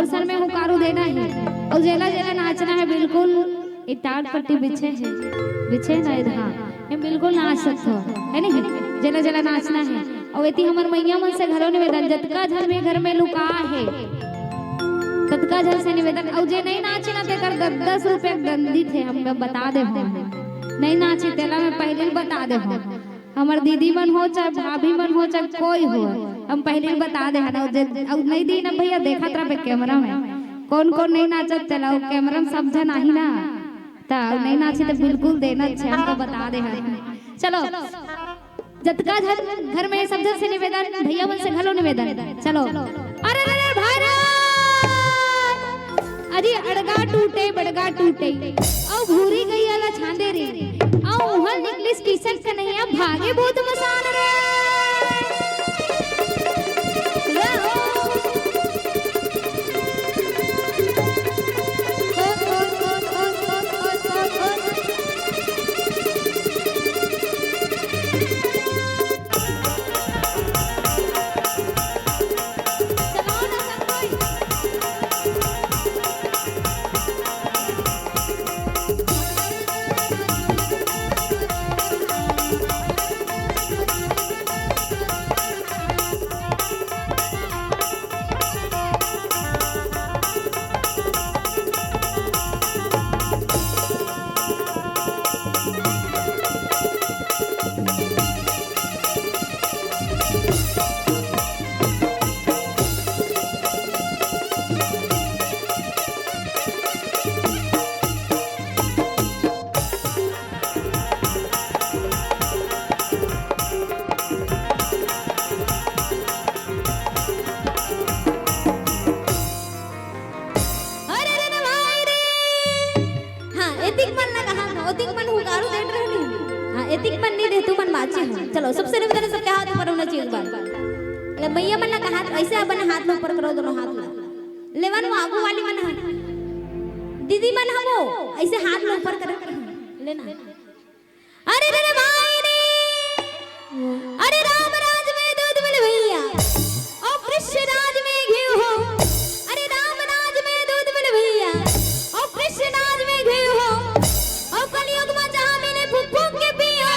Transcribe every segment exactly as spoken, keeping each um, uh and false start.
अवसर में हुकारू देना हे। अउ जेला जेला नाचना हे, बिल्कुल ए टाट पट्टी बिछे हे, बिछे ना ए, हाँ, ये बिल्कुल नाच सकत हो, है नहीं? जेला जेला नाचना हे। अउ एती हमर मइया मन से घलो निवेदन, जतका झन भी घर में लुका हे, ततका झन से निवेदन, अउ जे नहीं नाचे ना, तेकर दस दस रुपया दंडित हे, हम बता दे हो। नहीं नाचे तेला मैं पहले ही बता दे हो। हमर दीदी मन हो, चाहे भाभी मन हो, चाहे कोई हो, हम पहले ही बता दे हन। अउ जे, अउ नहीं दी ना भैया, देखत रहबे कैमरा में, कौन कौन नहीं नाचत, चला, अउ कैमरा में सब झन आही ना, त नहीं नाचे त बिल्कुल देना छे, हमको बता दे हन। चलो, जतका झन घर में सब झन से निवेदन, भैया मन से घलो निवेदन। चलो, अरे रे रे भाई रे, अजी अड़गा टूटे, बड़गा टूटे, अउ भूरी गैया ला छांदे रे, अउ उहल निकलिस किशन कन्हैया, भागे भूत मसान रे। अरे रे रे भाई रे। हाँ, एतिक मन ना कहा, ओतिक मन हुकारू देत रहनी। हाँ, एतिक मन नहीं दे, तू मन बाचे हो। चलो, सबसे निवेदन, सबके हाथ ऊपर होना चाहिए एक बार। ले, भैया मन ना कहा, ऐसे अपन हाथ ला ऊपर करो, दोनों हाथ ला। लेवन वो आगू वाली मन है। दीदी मन हमो, ऐसे हाथ ला ऊपर करो। लेना। अरे रे रे भाई रे, अरे राम राज में दूध मिल भैया, और कृष्ण राज में घी हो। अरे राम राज में दूध मिल भैया, और कृष्ण राज में घी हो, और कलयुग में जहाँ मिले फूक फूक के पियो।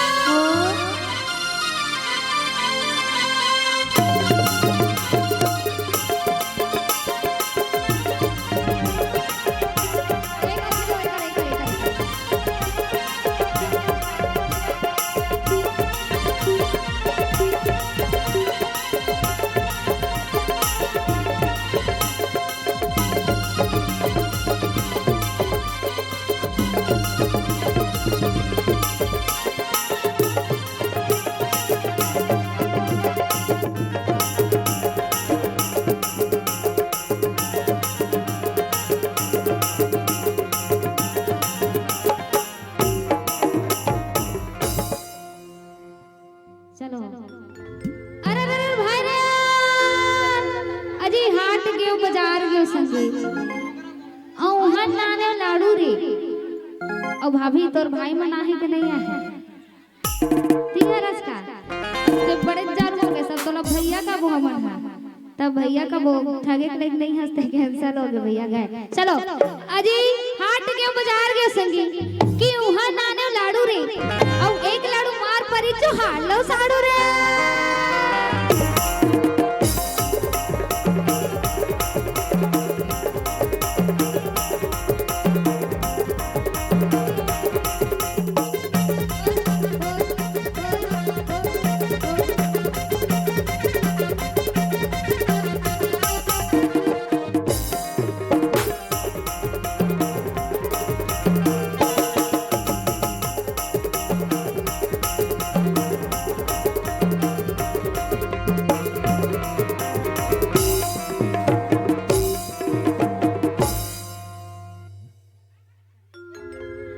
चलो। अरे, अरे, अरे, भाई रे! अजी हाट गयो, बाजार गयो संगी। अउ उहाँ लाने लाडू रे। अउ भाभी, तोर भाई मन आहे के नहीं आहे? ठीक है, रस का। ते बड़े जान हो गए सब, तोला भैया कबो हमन हा। तब भैया कबो ठगे के नहीं हंसते, cancel हो गए भैया गए। चलो, अजी हाट गयो, बाजार गयो संगी, कि उहाँ लाने लाडू रे, अउ एक लाडू मार परी जो हार लो साडू रे।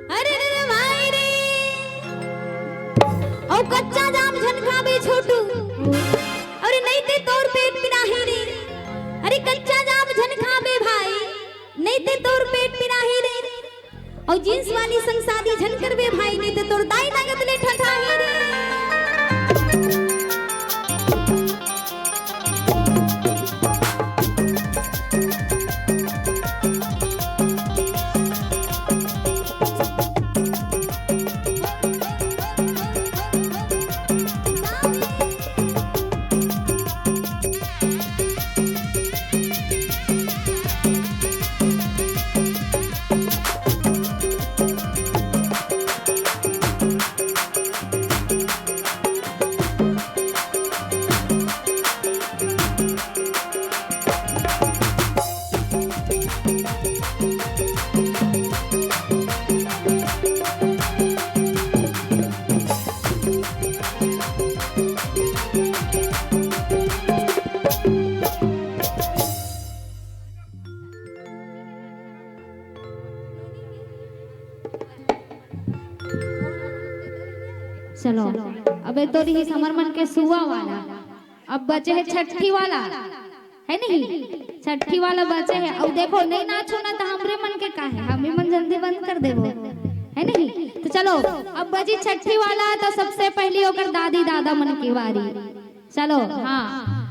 अरे रे रे भाई रे, अउ कच्चा जाम झन खाबे छोटू, अरे नहीं ते तोर पेट पिराही रे। अरे कच्चा जाम झन खाबे भाई, नहीं ते तोर पेट पिराही रे। अउ jeans वाली संग शादी झन करबे भाई, नहीं ते तोर दाई नगद ले ठठाही रे। चलो, अबे तो रही हमर मन के सुआ वाला, अब बचे हे छट्ठी वाला, है नहीं? छट्ठी वाला बचे हे। अब देखो, नहीं नाचो ना तो हमरे मन के का है, हम ही मन जल्दी बंद कर देबो, है नहीं? तो चलो, अब बची छट्ठी वाला, तो सबसे पहली ओकर दादी दादा मन की बारी। चलो, हाँ,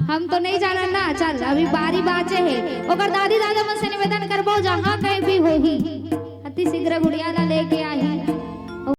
हम तो नहीं जाना ना, चल, अभी बारी बाचे हे। ओकर दादी दादा मन से निवेदन करबो, जहाँ कहीं भी होही, अति शीघ्र गुड़िया ला लेके आही।